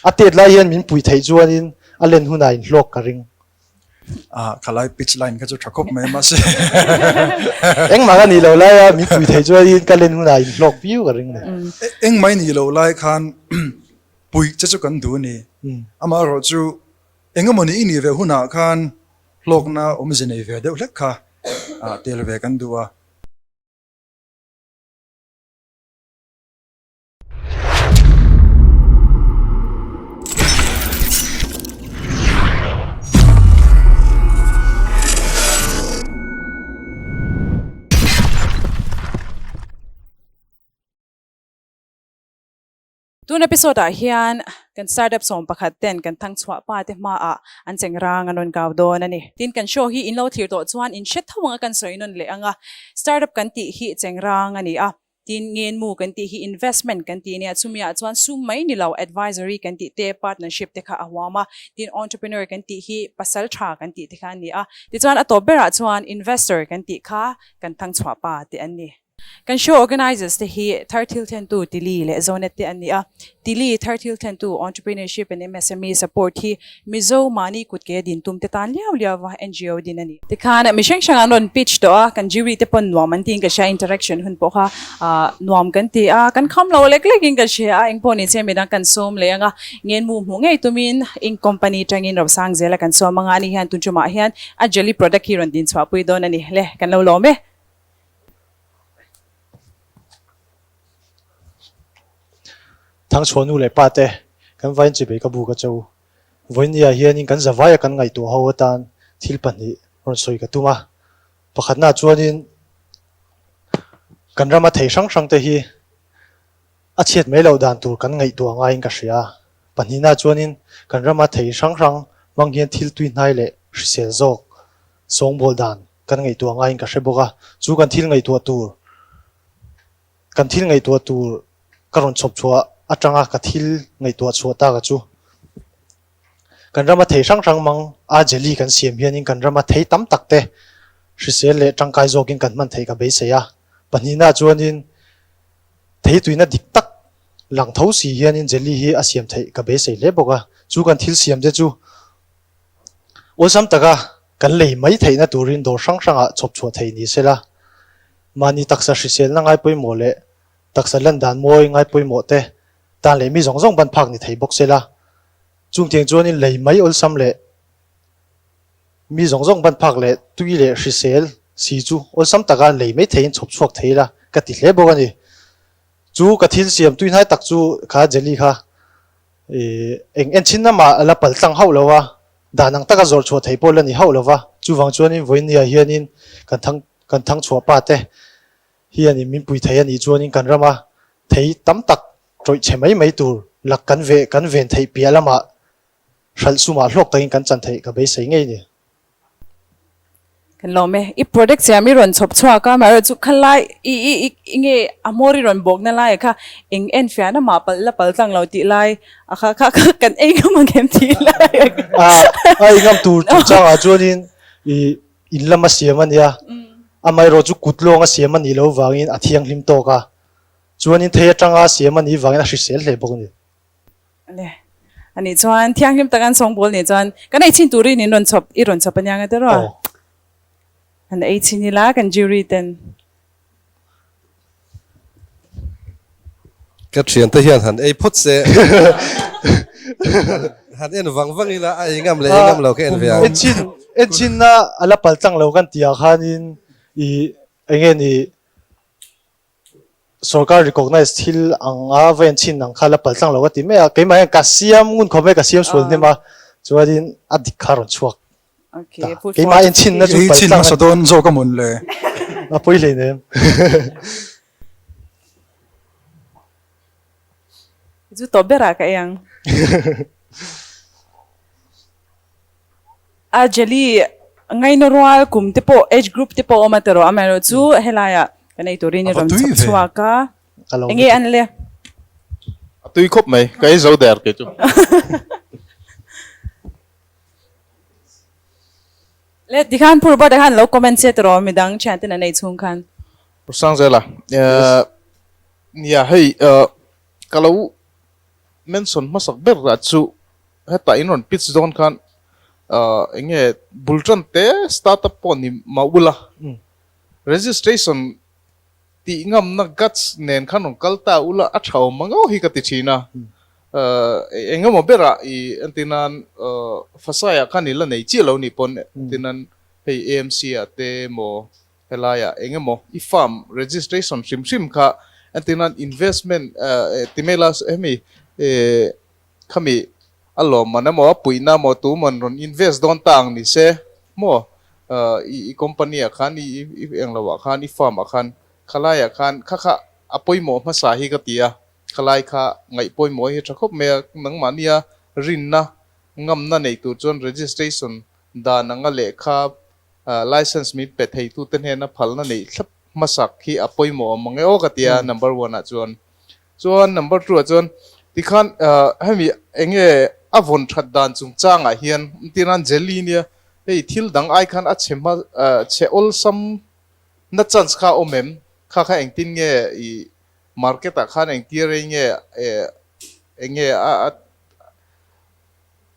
A tet lai hian min pui theih chuanin a len hunah in hlawk ka ring. Ah, khalai pitch line kha chu tha khawp mai mahse. Engmah ka nih loh laia min pui theih chuanin ka len hunah in hlawk viau ka ring ni. Engmah i nih loh lai khan puih che chu kan duh a ni. Amaherawhchu engemaw nih i nih ve hunah khan hlawkna awmze nei ve deuh hlek kha tel ve kan duh a. Tun episode ah hian kan startup 11 ten kan thangchhuah pa te hma ah an cheng rang an rawn kau dawn a ni. Tin kan show hi in lo thlir tawh chuan in hre tho ang a kan sawi nawn leh ang a, startup kan tih hi cheng rang a ni a, Tin, ngenmu kan tih hi investment kan tih nia, chumi ah chuan sum mai ni lo advisory kan tih te, partnership te kha a huam a. Tin, entrepreneur kan tih hi pasal tha kan tih te kha an ni a. Tichuan a tawp berah chuan investor kan tih kha kan thangchhuah pa te an ni. Kan show organizers te hi thar thil thlentu Tili leh Zonet te an ni a. Tili thar thil thlentu Entrepreneurship and MSME Support hi Mizo mahni kutke din tum te tan liau liau va NGO din a ni. Tikhan mi hrang hrang an rawn pitch tawh a, kan jury te pawn nuam an tiin ka hria, interaction hun pawh kha nuam kan ti a, kan kham lo lek lek in ka hria a, engpawh ni che midang kan sawm leh ang a, ngenmu hmuh ngei tumin ink company tangin Rosang zela kan sawm ang a, ani hian tun tumah hian a jelly product hi rawn din chhuahpui dawn a ni le, kan lo lawm e. Thangchhuah nu leh pa te kan vain chibei ka bu ka cho. Vawinia hianin kan zavaia kan ngaihtuah ho atan thil pahnih rawn sawi ka tum a. Pakhatna chuanin kan rama thei hrang hrang te hi a chhiat mai loh dan tur kan ngaihtuah ngaiin ka hria. Pahnihna chuanin kan rama thei hrang hrang hmang hian thil tui hnai leh hrisel zawk sawngbawl dan kan ngaihtuah ngaiin ka hre bawk a. Chu kan thil ngaihtuah tur Kan thil ngaihtuah tur ka rawn chhawp chhuah atanga ka thil ngaihtuah chhuah tak a chu. Kan rama thei hrang hrang mang a jelly kan siam hianin kan rama thei tam tak te hrisel leh tangkai zawkin kan hman theih ka beisei a. Pahnihna chuanin thei tuina dik tak lang tho si hianin jelly hi a siam theih ka beisei hle bawk a. Chu kan thil siam te chu awlsam taka kan lei mai theihna turin dawr hrang hrangah chhawp chhuah theih ni sela. Mahni taksa hriselna ngai pawimawh leh taksa lan dan mawi ngai pawimawh te tan leh mi zawng zawng ban phak ni thei bawk se la. Chungtiang chuanin lei mai awlsam leh mi zawng zawng ban phak leh tui leh hrisel si chu awlsam taka lei mai theiin chhawp chhuak thei la ka ti hle bawk a ni. Chu ka thil siam tui hnai tak chu kha jelly kha eng en chin lamah a la pal tlang hauh lo a, dan ang taka zawrh chhuah thei pawh la ni hauh lo va. Chuvang chuanin vawinia hianin kan thang kan thang chhuah pa te hianin min pui thei a nih chuanin kan rama thei tam tak tawih chhe mai mai tur lak kan ve kan ven theih piah lamah hralh sumah hlawk takin kan chan theih ka beisei ngei ni. Kan lawm e. I product siam i rawn chhawp chhuak a, amaherawhchu khalai i i i i nge a hmawr i rawn bawkna laiah kha eng en fiahna mah palh la pal tlang lo tih lai a kha kha kha kan ei ngam ang em tih lai a kha. A ei ngam tur chungchangah chuanin i in lama siam a nia, amaherawhchu kut lawnga siam a nih loh vangin a thianghlim tawk a, chuanin thei atanga siam a nih vangin a hrisel hle bawk a ni. Le, a nih chuan thianghlim tak an sawngbawl nih chuan kan ei chhin turin in rawn chhawp, i rawn chhawp ania nga tiraw? An ei chhin ila kan jury ten. Ka thiante hian han ei phawt se han en vang vang ila a ei ngam leh ei ngam lo ka en ve ang. En chin en chinna a la pal tlang lo kan tih ah khanin i enge ni sorkar recognize thil ang a va en chin ang kha la pal tlang lo ka ti mai a keimah hian ka siam ngun khawp mai ka siam sual hnem a chuanin a dik kha a rawn chhuak. Keimah en chhinna chu Ei chhin hmasa dawn zawk a mawn le. A pawi hlei nem. Chu tawp berah ka ei ang. A jelly ngaina rual kum te pawh age group te pawh awm a tiraw amaherawh chu helaiah kan ei turin i rawn chhawp chhuak a. Enge an le? A tui khawp mai, ka ei zo der kei chu. Le tikhan Pu Robert-a khan lo comment che tiraw midang thianten an ei chhung khan. Pu Sangzela, nia hei ka lo mention hmasak ber ah chu hetah in rawn pitch dawn khan eng nge bul tan te startup pawh ni mah ula registration tih ngamna guts nen khan rawn kal ta ula a tha awm ang aw hi ka ti thin a eng emaw berah i entir nan fasai ah khan i la nei chiah lo nih pawn entir nan hei AMC ah te emaw Helaiah eng emaw i farm registration hrim hrim kha entir nan investment ti mai la hemi khami a lawmman emaw a puihna emaw tu man rawn invest dawn ta ang ni se maw i company ah khan i englo ah khan i farm ah khan khalaiah khan kha kha a pawimawh hmasa hi ka ti a khalai kha ngaih pawimawh hi a tha khawp mai a nangmahnia rinna ngamna nei tur chuan registration dan anga lehkha License min pe theitute hnena phalna neih thlap hmasak hi a pawimawh awm ang e aw ka ti a number one ah chuan. Chuan number two ah chuan tikhan hemi eng nge a vawn that dan chungchangah hian entirnan jelly nia hei thil dang ai khan a chhe hma chhe awlsam na chance kha a awm em? Kha kha engtin nge i market ah khan engtir rei nge eng nge a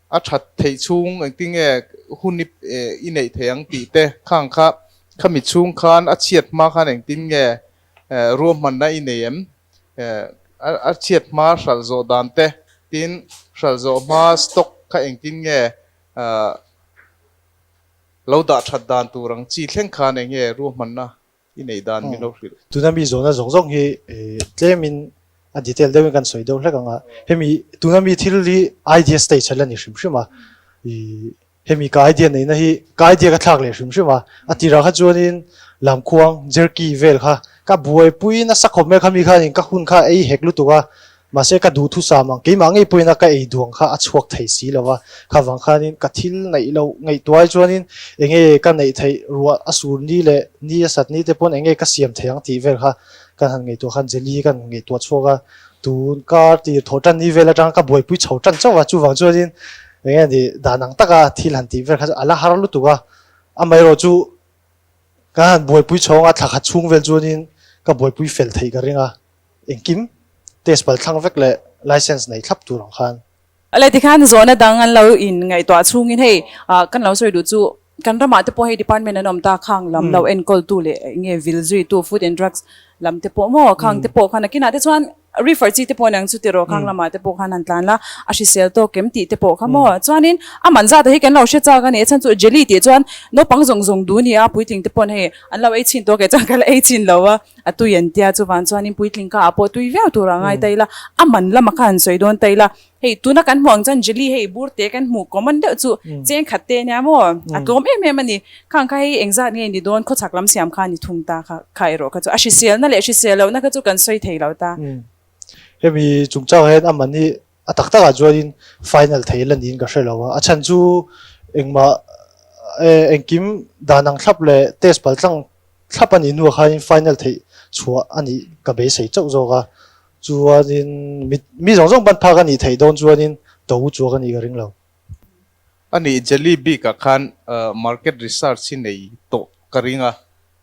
A that theih chhung engtin nge hun i neih theih ang tih te khang kha khami chhung khan a chhiat hma khan engtin nge ruahmanna i nei em? A chhiat hma hralh zawh dan te tin hralh zawh hma stock kha engtin nge lo dah that dan tur ang chi thleng khan eng nge ruahmanna i neih dan min lo hrilh. Tuna mi zawhna zawng zawng hi tlemin a detail deuhin kan sawi deuh hlek ang a, hemi tuna mi thil hi idea stage a la ni hrim hrim a, hemi ka idea neihna hi ka idea ka thlak leh hrim hrim a, a tirah kha chuanin lamkhuang jerky vel kha ka buaipui nasa khawp mai khami khanin ka hun kha ei hek lutuk a, Mahse ka duhthusam ang, keimah ngei pawhin a ka ei duang kha a chhuak thei si lo va, kha vang khanin ka thil neih loh ngaihtuai chuanin enge ka neih theih ruah a sur ni leh ni a sat ni te pawn enge ka siam thei ang tih vel kha kan han ngaihtuah khan jelly kan ngaihtuah chhuak a, tun kar tir thawh tan ni vel atang ka buaipui chho tan chauh a, chuvang chuanin enge ni dan ang taka thil han tih vel kha chu a la har lutuk a, amaherawh chu ka han buaipui chho anga thla khat chhung vel chuanin ka buaipui fel theih ka ring a. Engkim test pal thlang vek leh license nei thlap tur ang khan. Ale tikhan zawhna dang an lo in ngaihtuah chhungin hei kan lo sawi duh chu kan ramah te pawh hei department an awm ta khang lam lo enkawl tu leh enge vil zui tu food and drugs lam te pawh maw khang te pawh khan nakinah te chuan refer chi te pawh aniang chu tiraw khang lamah te pawh khan han tlan la a hrisel tawk em tih te pawh kha maw chuanin a man zat hi kan lo hre chak ani a chhan chu jelly tih chuan naupang zawng zawng duh ania puitling te paw'n hei an lo ei chhin tawk e chuan ka la ei chhin lo a. A tui an tia chuvang chuanin puitling ka ah pawh tui viau tur a ngai ta ila, a man lama kha han sawi dawn ta ila, hei tuna kan hmuh ang chuan jelly hei bur te kan hmuh common deuh chu cheng khat te ania maw a tlawm em em a ni, khang kha hei engzat nge ni dawn khawchhak lam siam kha a ni thung ta kha kha erawh kha chu a hriselna leh hrisel lohna kha chu kan sawi thei lo ta. Hemi chungchang hian a man hi a tak takah chuanin final thei la niin ka hre lo a, a chhan chu engmah engkim dan ang thlap leh test paltlang Thlap a nih hnuah khanin final theih chhuah a nih ka beisei chauh zawk a, chuanin mi zawng zawng ban phak a nih theih dawn chuanin to chuak a nih ka ring lo. A nih Jelly bikah khan market research hi nei tawh ka ring a,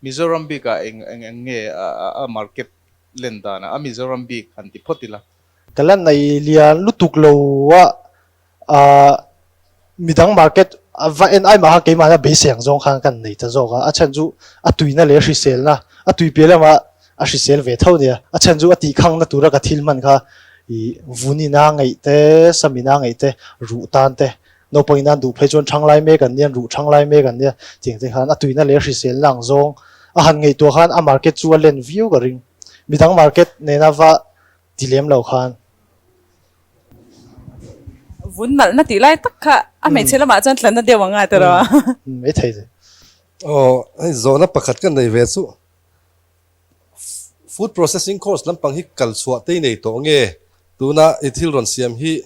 Mizoram bikah eng eng nge a market len danah a Mizoram bik han ti phawt ila. Ka la nei lian lutuk lo a, Ahh midang market a va en ai mah kha keimahna beisei ang zawng khan kan nei ta zawk a, a chhan chu a tuina leh hriselna a tui piah lamah a hrisel ve tho nia, a chhan chu a tihkhangna tura ka thil hman kha ih vunina ngaih te, samina ngaih te, ruh tan te, naupang in an duh phei chuan thanglai mek an nia, ruh thanglai mek an nia tiang te khan a tuina leh hriselna ang zawng a han ngaihtuah khan a market chu a len viau ka ring, midang market nena va ti lem lo khan. Vun nalhna tih lai tak kha a hmeichhe lamah chuan tlanna deuh ang a tiraw? Mai thei che. Aw, hei zawhna pakhat ka nei ve chu food processing course lampang hi kal chhuah te i nei tawh nge? Tuna i thil rawn siam hi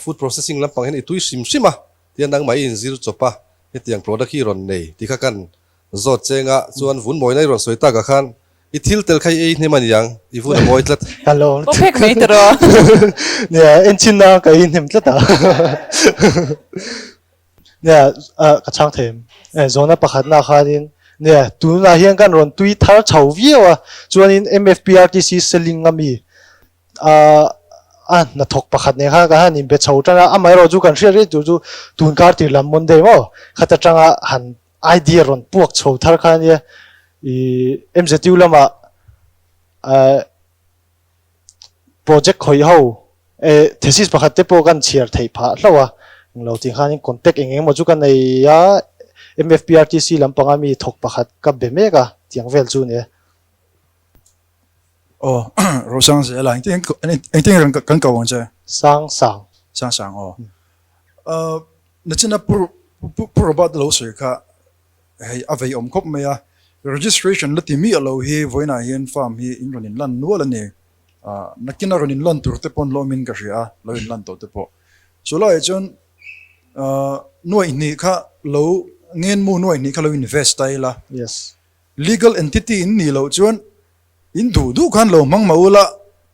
food processing lampang hian i tui hrim hrim a, tia nangmah i inzir chawp a, hetiang product hi i rawn nei tih kha kan zawt cheng a, chuan vun mawina i rawn sawi takah khan I thil tel kha i ei hnem a niang, i vun a mawi tlat. Hello. Aw phek mai ta rawh. Nia, enchin na ka ei hnem tlat a. Nia, ka chhang thei em? Zawhna pakhatna khanin, nia, tunah hian kan rawn tui thar chho viau a, chuanin MFPRTC selling a mi, a. a hnathawk pakhat nen khan kan han inbe chho tan a, amaherawh chu kan hriat rih tur chu tun kar tir lam Monday maw khat atanga han idea rawn puak chho thar kha ania ih MZU lamah eh project khawih ho eh thesis pakhat te pawh kan chhiar theih phah hlauh a, englo tih khanin contact eng eng emaw chu ka nei a, MFPRTC lampanga mi thawk pakhat ka be mek a tiang vel chu nia. Aw Rosang Zela engtin engtin nge kan ko ang che? Sang Sang. Sang Sang aw. Nachina Pu Pu Robert lo sawi kha hei a vei awm khawp mai a, registration la ti miah lo hi vawiinah hian farm hi in rawn inlan nual a ni. Nakina rawn inlan tur te pawn hlawmin ka hria a, lo inlan tawh te pawh. Chu laiah chuan nuaih hnih kha lo ngenmu nuaih hnih kha lo invest ta ila. Yes. Legal entity in nih loh chuan in duh duh khan lo hmang mah ula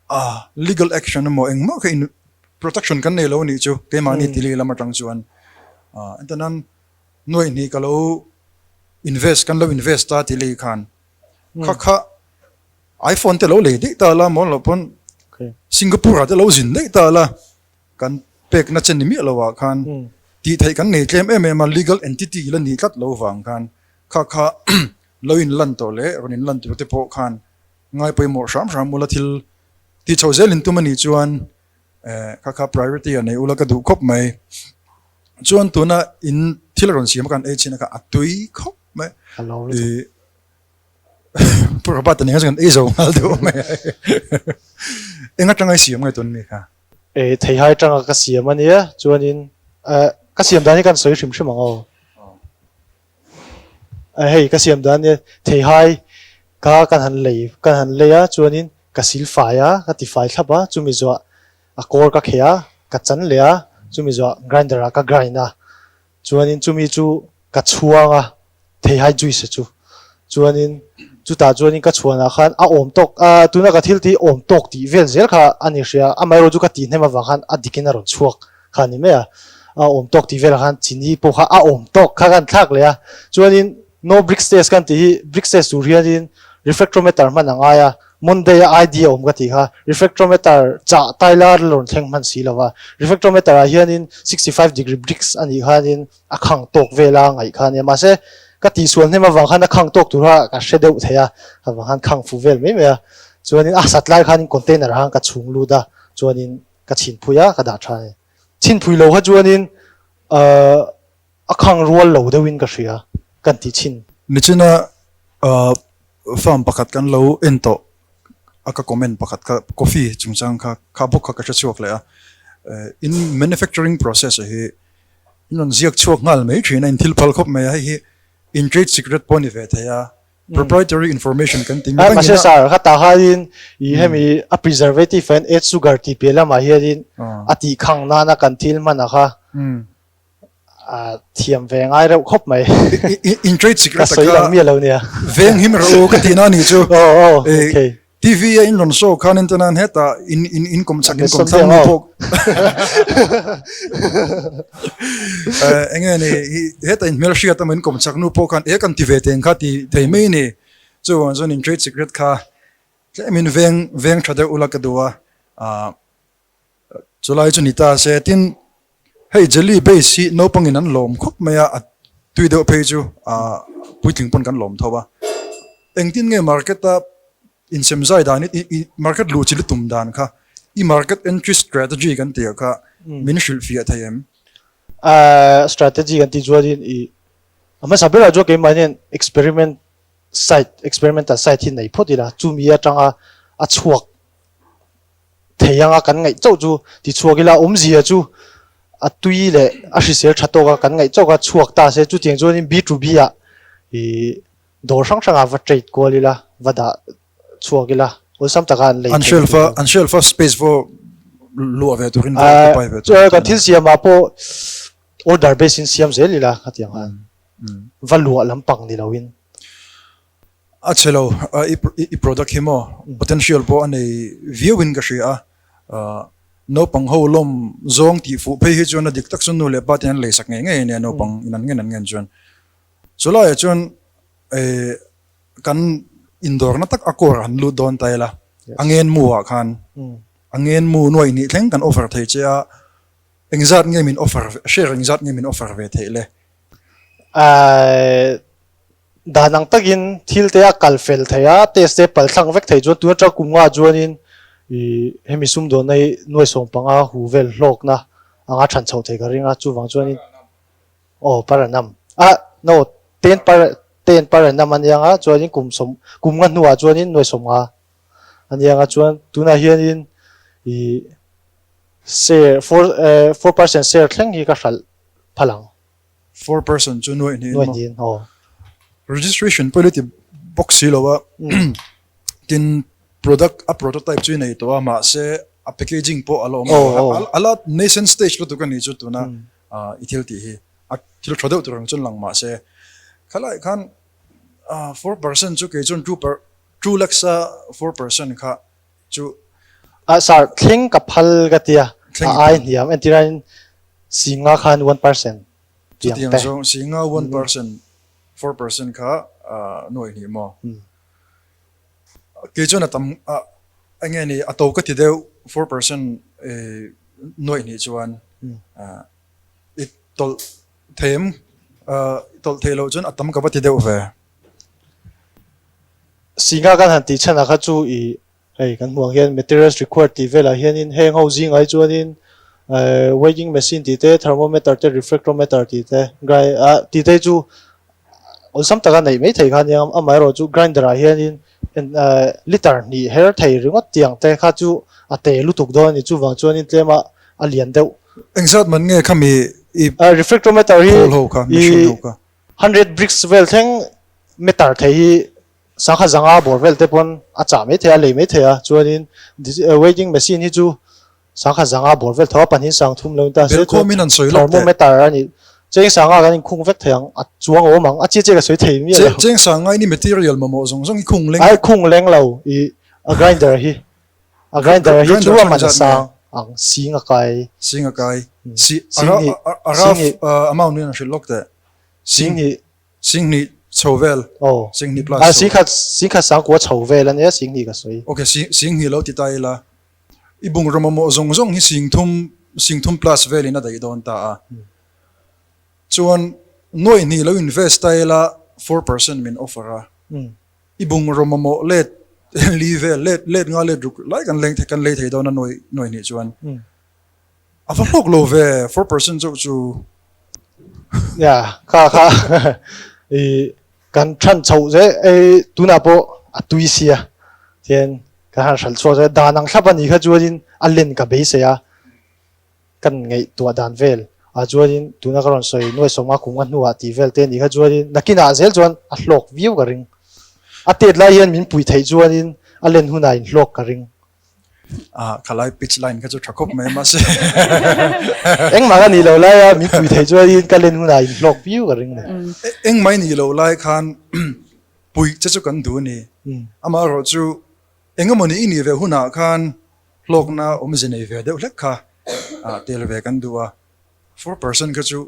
ah legal action emaw engmah kha in protection kan nei lo anih chu keimahni tili lam atang chuan ah entanan nuaih hnih ka lo invest kan lo invest ta tili khan kha kha iPhone te lo lei daih ta la maw loh pawn Singapore ah te lo zin daih ta la kan pekna che ni miah lo ah khan tih theih kan nei tlem em em a legal entity la nih tlat lo vang khan Kha kha lo in lan tawh leh rawn in lan tur te pawh khan ngai pawimawh hram hram ula thil ti chho zel in tum a nih chuan kha kha priority a nei ula ka duh khawp mai. Chuan tuna in thil a rawn siam a kan ei chin a kha a tui khawp mai. Pu Robert a nih kha chu kan ei zo nghal deuh mai. Eng atanga i siam ngai tun mi kha? Theihai atanga ka siam a nia chuanin ka siam dan hi kan sawi hrim hrim ang aw. Hei ka siam dan nia theihai ka kan han lei kan han lei a chuanin ka sil fai a ka ti fai thlap a chumi zuah a kawr ka kheh a ka chan leh a chumi zuah grinder ah ka grind a chuanin chumi chu ka chhuang a theihai juice chu chuanin chutah chuanin ka chhuanah khan a awm tawk a tuna ka thil tih awm tawk tih vel zel kha a ni hria amaherawhchu ka tih hnem avang khan a dikin a rawn chhuak kha ni mai a, a awm tawk tih velah khan chini pawh kha a awm tawk kha kan thlak leh a, chuanin no brix test kan tih hi brix test tur hianin refractometer hman a ngai a, Monday a ID a awm ka tih kha refractometer chah tai la rawn thleng hman si lo va, refractometer ah hianin 65 degree brix a nih khanin a khang tawk vela ngaih kha a nia, mahse ka tihsual hnem avang khan a khang tawk tur kha ka hre deuh thei a, avang khan khang fuh vel mai mai a, chuanin a sat lai khanin container ah khan ka chhung lut a, chuanin ka chhinphui a ka dah tha a ni. Chhinphui lo kha chuanin a khang rual lo deuhin ka hria kan ti chhin. Nichina farm pakhat kan lo en tawh a ka comment pakhat kha coffee chungchang kha kha bawk kha ka hre chhuak leh a in manufacturing process a hi in rawn ziak chhuak nghal mai thin a in thil phal khawp mai a hei hi in trade secret pawh a ni ve thei a Proprietary information kan ti mi dangin a. Mahse sir, kha tah khanin i hemi a preservative and add sugar tih piah lamah hianin a tih khang nana kan thil hman a kha a thiam ve ngai reuh khawp mai. In trade secret a kha. Ka sawi lang miah lo nia. Veng him rawh u ka tihna a nih chu. Aw aw okay. TV a in rawn show khan en te nan hetah in in in kawm chak in kawm thlang nu pawh enge ni hetah in hmelhriat emaw in kawm chak nu pawh khan e kan ti ve teng kha ti thei mai ni chuvang chuan in trade secret kha tlem in veng veng tha deuh ula ka duh a ah Chulai chu ni ta se, tin hei jelly base hi naupangin an lawm khawp mai a, a tui deuh phei chu ah puitling pawn kan lawm tho a. Engtin nge market a insem zai dan i i market luh chi lutum dan kha i market entry strategy kan tih ah kha min hrilhfiah thei em? Ah strategy kan tih chuanin i a hmasa berah chuan keimah hian experiment site experimental site hi nei phawt ila chumi atanga a chhuak thei anga kan ngaih chauh chu ti chhuak ila awmzia chu a tui leh a hrisel tha tawk a kan ngaih chauh kha chhuak ta se chutiang chuanin B to B ah ih dawr hrang hrangah va trade kual ila va dah chhuak ila awlsam taka an lei An shelf a an shelf a space pawh luah ve turin va occupy ve turin kan thil siamah pawh order base in siam zel ila khatiang khan va luah lampang ni loin. A chhe lo, i product hi maw potential pawh a nei viau in ka hria a, naupang ho lawm zawng tih fuh phei hi chuan a dik tak chuan nu leh pa ten an leisak ngei ngei a nia naupang in an ngen an ngen chuan. Chulaiah chuan kan indawrna tak a core han lut dawn ta ila, a ngen mu ah khan. A ngen mu nuaih hnih thleng kan offer thei che a, engzat nge min offer share engzat nge min offer ve theih le? Aii dan ang takin thil te a kal fel thei a, test te pal thlak vek thei chuan tun atang kum nga chuanin ih hemi sumdawnna hi nuai 15 hu vel hlawkna anga than chhoh thei ka ring a, chuvang chuanin Aw paranam a no ten par ten paranam a nia nga chuanin kum sawm kum nga hnuah chuanin nuai 50 a nia nga chuan tunah hianin ih share four eh 4% share thleng hi ka hralh phal ang. 4% chu nuai hnihin maw? Nuai hnihin aw. Registration pawh i la ti bawk si lo a tin product a prototype chu i nei tawh a mahse a packaging pawh a la awm lo a a la nascent stage lutuk a ni chu tuna i thil tih hi a thil tha deuh tur ang chuan lang mahse khalai khan 4% chu kei chuan 2 per 2 lakhs a 4% kha chu a sir thleng ka phal ka tia a ai hniam entirah in singa khan 1% tiang te zawng singa 1% 4% kha nuai hnih maw kei chuan a tam a enge ni a to ka ti deuh 4% nuaih hnih chuan i tawlh thei em i tawlh theih loh chuan a tam ka va ti deuh ve. Singa kan han tih chhanah kha chu i hei kan hmuh ang hian materials required tih velah hianin heng ho zingah hi chuanin weighing machine tih te thermometer te refractometer tih te tih te chu Awlsam taka neih mai thei kha ania, amaherawhchu grinder ah hianin liter hnih her thei ringawt tiang te kha chu a te lutuk dawn a ni, chuvang chuanin tlem a a lian deuh. Engzat man nge khami i Refractometer hi khawl ho kha, machine ho kha? 100 brix vel thleng meter thei hi sangha zanga bawr vel te pawn a chah mai thei a, lei mai thei a, chuanin weighing machine hi chu Sangha zanga bawr vel tho a pahnih 3000 lo in ta se chuan Belkhawmin an sawi lawk teh. Thermometer a ni. Cheng sanga kan inkhung vek thei ang, a chuang a awm ang, a chiah chiah ka sawi thei miah lo. Cheng sanga in i material mamawh zawng zawng i khung leng. Ai khung leng lo i a grinder hi, a grinder hi chu a man a sang ang, sing a kai. Sing a kai. Si a rough amount in an hrilh lawk teh. Sing hnih. Sing hnih chho vel. Aw. Sing hnih plus chho. Sing khat sing khat sangkua chho vel a nia sing hnih ka sawi. Ok sing hnih lo ti ta ila. I bungraw mamawh zawng zawng hi 3000 3000 plus velin a daih dawn ta a. Chuan nuaih hnih lo invest ta ila 4% min offer a. I bungraw mamawh let li vel let let nga let ruk lai kan leng kan lei thei dawn a nuaih nuaih hnih chuan. A va hlawk lo ve 4% chauh chu. Ya kha kha i kan than chhoh zel ei tunah pawh a tui sia tian kan han hral chhuak zel dan ang thlap a nih kha chuanin a len ka beisei a kan ngaihtuah dan vel ah chuanin tuna ka rawn sawi nuai 50 kum nga hnuah tih vel te a nih kha chuanin nakinah zel chuan a hlawk viau ka ring a tet lai hian min pui theih chuanin a len hunah in hlawk ka ring. Ah khalai pitch line kha chu tha khawp mai mahse. Engmah ka nih loh lai a min pui theih chuanin ka len hunah in hlawk viau ka ring ni. Engmah i nih loh lai khan puih che chu kan duh a ni. Amaherawh chu engemaw nih i nih ve hunah khan hlawkna awmze nei ve deuh hlek kha tel ve kan duh a. 4% kha chu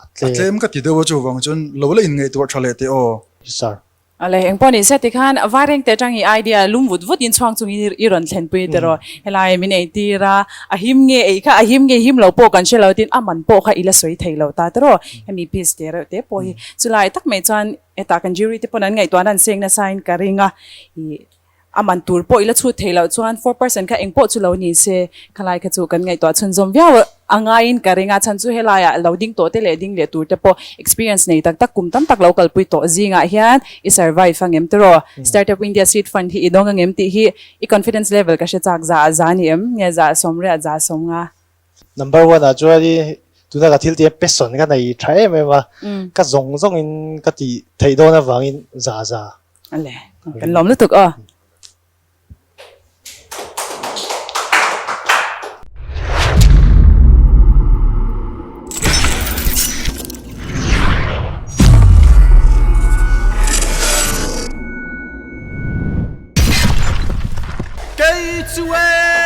a tlem ka ti deuh a chuvang chuan lo la inngaihtuah tha leh teh aw. Sir. Ale, eng pawh ni se tikhan Vaireng te atang i idea lum vut vut in chhuang chungin i rawn thlenpui tiraw. Helai min ei tir a, a him nge ei kha a him nge him lo pawh kan hre lo tin a man pawh kha i la sawi thei lo ta tiraw. Hemi piece te reuh te pawh hi chulai tak mai chuan hetah kan jury te pawn an ngaihtuahna an seng nasa in ka ring a, ih A man tur pawh i la chhut theih loh chuan 4% kha eng pawh chu lo ni se, khalai kha chu kan ngaihtuah chhunzawm viau a ngaiin ka ring a, chhan chu helaiah lo ding tawh te leh ding leh tur te pawh experience nei tak tak kum tam tak lo kalpui tawh zingah hian i survive a ngem tiraw? Startup India Seed Fund hi i dawng a ngem tih hi i confidence level ka hre chak za a za ni em? Nge za 80 za 50? Number one ah chuan i tuna ka thil tih hian passion ka nei tha em em a, ka zawng zawngin ka tih theih dawn avangin za za. Ale, kan lawm lutuk aw. Kei chu e!